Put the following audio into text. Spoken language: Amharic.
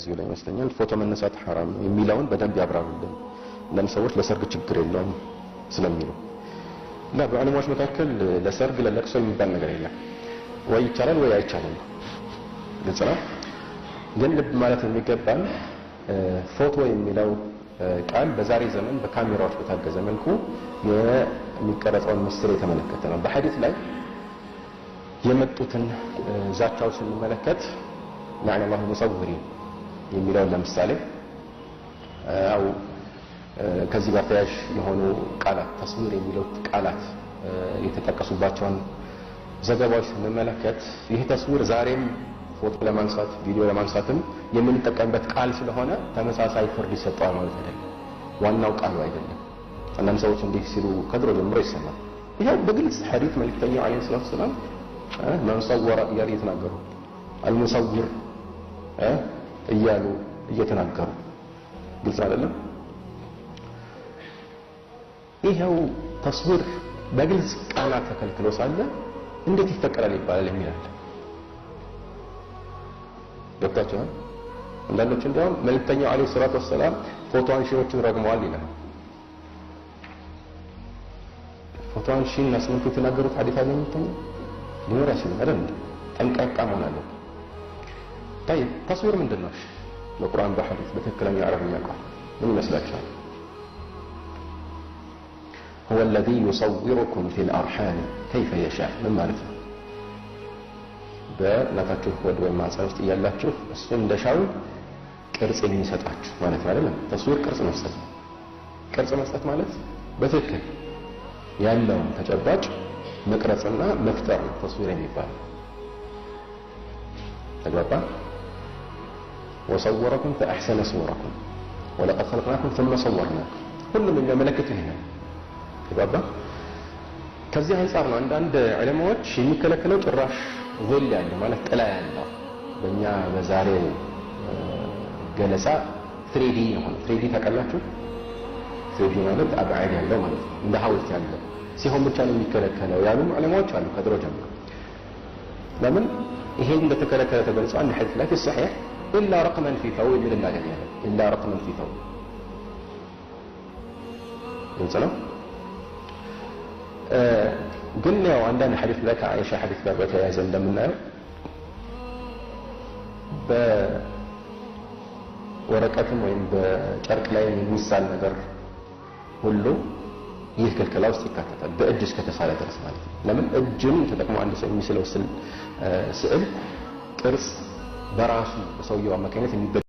እዚሁ ላይ ይመስለኛል ፎቶ መነሳት ሐራም ነው የሚለውን በደንብ ያብራሩልን። አንዳንድ ሰዎች ለሰርግ ችግር የለውም ስለሚሉ እና በዑለማዎች መካከል ለሰርግ ለለቅሶ የሚባል ነገር የለም። ወይ ይቻላል ወይ አይቻልም። ግልጽ ነው። ግን ልብ ማለት የሚገባን ፎቶ የሚለው ቃል በዛሬ ዘመን በካሜራዎች በታገዘ መልኩ የሚቀረጸውን ምስል የተመለከተ ነው። በሐዲስ ላይ የመጡትን ዛቻዎች ስንመለከት ለዐነ ላሁ ሙሰውሪን የሚለውን ለምሳሌ አው ከዚህ ጋር ተያያዥ የሆኑ ቃላት ተስዊር የሚሉት ቃላት የተጠቀሱባቸውን ዘገባዎች ስንመለከት ይህ ተስዊር ዛሬም ፎቶ ለማንሳት ቪዲዮ ለማንሳትም የምንጠቀምበት ቃል ስለሆነ ተመሳሳይ ፍርድ ይሰጠዋል ማለት አይደለም። ዋናው ቃሉ አይደለም። አንዳንድ ሰዎች እንዲህ ሲሉ ከድሮ ጀምሮ ይሰማል። ይኸው በግልጽ ሐዲስ መልእክተኛው ዓለይሂ ሰላቱ ወሰላም መን ሰወረ እያሉ እየተናገሩ አልሙሰውር እያሉ እየተናገሩ ግልጽ አይደለም። ይኸው ተስዊር በግልጽ ቃላት ተከልክሎ ሳለ እንዴት ይፈቀዳል ይባላል የሚል አለ። ገብታችኋል? አንዳንዶች እንዲያውም መልእክተኛው ዓለይሂ ሰላቱ ወሰላም ፎቶ አንሺዎችን ረግመዋል ይላል። ፎቶ አንሺን አስመልክቶ የተናገሩት ሐዲስ አለ መልእክተኛው ሊኖር አይችልም አይደል? ጠንቃቃ መሆን አለብን። طيب ተስዊር ምንድን ነው? በቁርአን በሐዲስ በትክክለኛ አረብኛ ቃል ምን ይመስላችኋል? هو الذي يصوركم في الأرحام كيف يشاء ምን ማለት ነው? በእናታችሁ ሆድ ወይም ማህፀን ውስጥ እያላችሁ እሱ እንደሻው ቅርጽ የሚሰጣችሁ ማለት ነው አይደለም? ተስዊር ቅርጽ መስጠት ነው። ቅርጽ መስጠት ማለት በትክክል ያለውን ተጨባጭ መቅረጽና መፍጠር ነው ተስዊር የሚባለው። ተግባባ? ወሰወረኩም ፈአሕሰነ ሱወረኩም ወለቀድ ኸለቅናኩም ثم ሰወርናኩም ሁሉም የሚያመለክት ይሄ ነው። ተግባባ? ከዚህ አንጻር ነው አንዳንድ ዑለማዎች የሚከለከለው ጭራሽ ظل ያለው ማለት ጥላ ያለው በእኛ በዛሬው ገለጻ 3D የሆነ 3D ታውቃላችሁ? 3D ማለት አብዓድ ያለው ማለት ነው። እንደ ሐውልት ያለው ሲሆን ብቻ ነው የሚከለከለው ያሉ ዑለማዎች አሉ ከድሮ ጀምሮ። ለምን ይሄ እንደተከለከለ ተገልጾ አንድ ሐዲስ ላይ في إلا رقما في ثوب የሚል እናገኛለን። إلا رقما في ثوب ግልጽ ነው። ግን ያው አንዳንድ ሐዲስ ላይ ከአይሻ ሐዲስ ጋር በተያያዘ እንደምናየው በወረቀትም ወይም በጨርቅ ላይ የሚሳል ነገር ሁሉ ይህ ክልከላ ውስጥ ይካተታል፣ በእጅ እስከተሳለ ድረስ ማለት ነው። ለምን እጅን ተጠቅሞ አንድ ሰው የሚስለው ስዕል ቅርጽ በራሱ በሰውየው አማካኝነት የሚበ